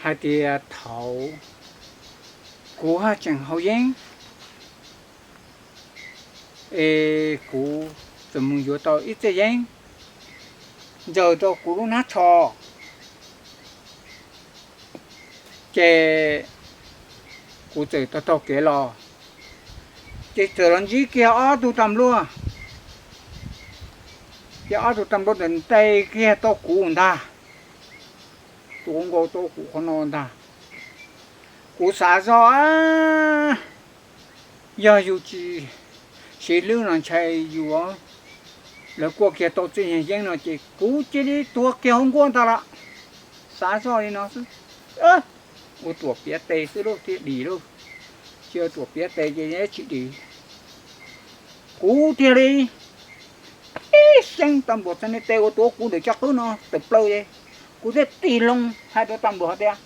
hais tias thaum kuv haj tseem haus yeeb, es kuv txawm mus yuav tau ib txoj yeeb ntsaws rau kuv lub hnab tsho, ces kuv txawm taug taug kev los, ces txawm los ntsib kiag ob tug tas npluaj, ces ob tug tas npluaj ntawd ntes kiag tau kuv ntag, tuav nkaus tau kuv qhov no ntag. Kuv xav zoj, yog yus tsis siv hlwb no ntshai yus, lawv kuaj kiag tau txoj yeeb no ces kuv cia li tuag kiag hauv nkuaj ntag lawm. Xav zoj li no xwb, ua ruam piav tes xwb lauj thiaj dim lauj, tsis ua ruam piav tes ces tsis dim. Kuv thiaj li tib seeb tas npluas txhais niag tes uas tuav kuv ntawm caj qwb no tawm plaws, kuv thiaj tig loo hais rau tas npluas tias,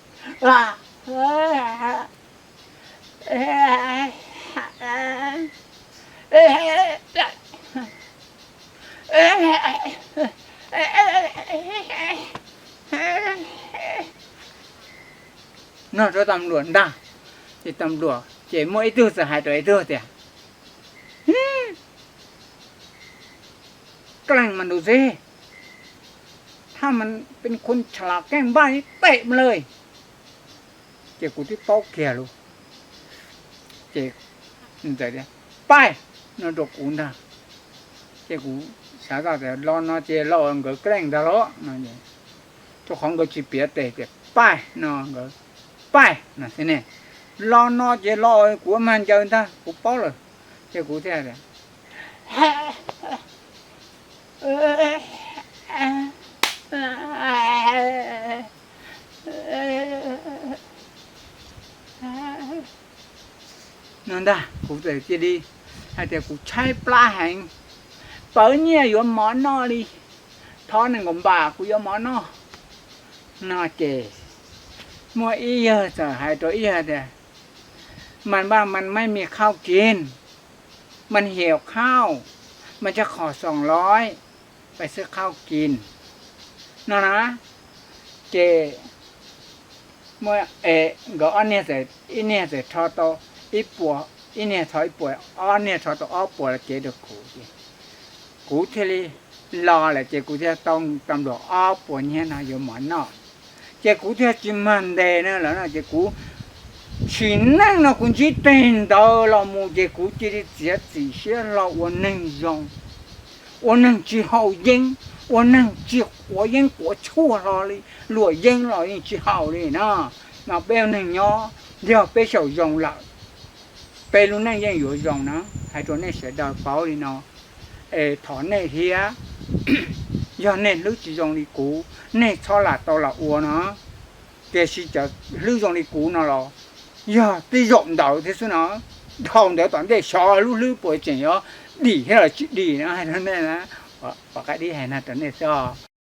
no rau tas npluas ntag. Ces tas npluas ces muaj ib tug txawm hais rau ib tug tias, Koj leej mas ntus xib, thaj mas peb khun tsham las keej npaj ib pem ma lawm. Ces kuv twb paub kiag lauj. Ces ntxawm tias, Paib, no rau kuv ntag. Ces kuv xav tias los no ces los nkawd koj leej ntag los no, rau qhov nkawd tsis piav tes tias paib no nkawd, paib no xwb ne. Los no ces los kuv mas ncaws ntag, kuv paub lawm. Ces kuv thiaj tias, no ntag, kuv txawm cia li hais tias kuv tshaib plab heev, pawv nyiaj yuav mov noj li, thov nees nkaum npam kuv yuav mov noj. No ces muaj ib yawg txawm hais rau ib yawg tias, มันบ้านมันไม่มีข้าวกิน มันหิวข้าว มันจะขอสองร้อย ไปซื้อข้าวกิน no na. Ces muaj, nkawd ob niag, ib niag txawm rho tau ib puas, ib niag rho ib puas, ob niag rho tau ob puas los cev rau kuv ces kuv thiaj li los lawm ces kuv thiaj tau tas npluas ob puas nyiaj no yuav mov noj. Ces kuv thiaj tsis mag ntes no lawm no ces kuv sim neej no kuv ntsib teg ntawd los mus ces kuv cia li txiav txim siab hlo ua neeg zoo, ua neeg tsis haus yeeb, ua neeg tsis quav yeeb quav tshuaj hlo li, luam yeeb los yeej tsis haus li na. Mas peb ua neeg nyob, yog peb xyaum zoo lawm, peb lub neej yeej yuav zoo na. Hais rau nej sawv daws paub li no, es thov nej thiab, yog nej hlwb tsis zoo li kuv, nej txhob lam tau los ua no. Tiam sis cov hlwb zoo li kuv no los yog tej zaum ntawd thiab xwb no, dhau ntawd tom ntej xyov lub hlwb puas tseem yuav dim thiab los tsis dim no, hais rau nej na, pom qab dib hais no rau nej xwb os.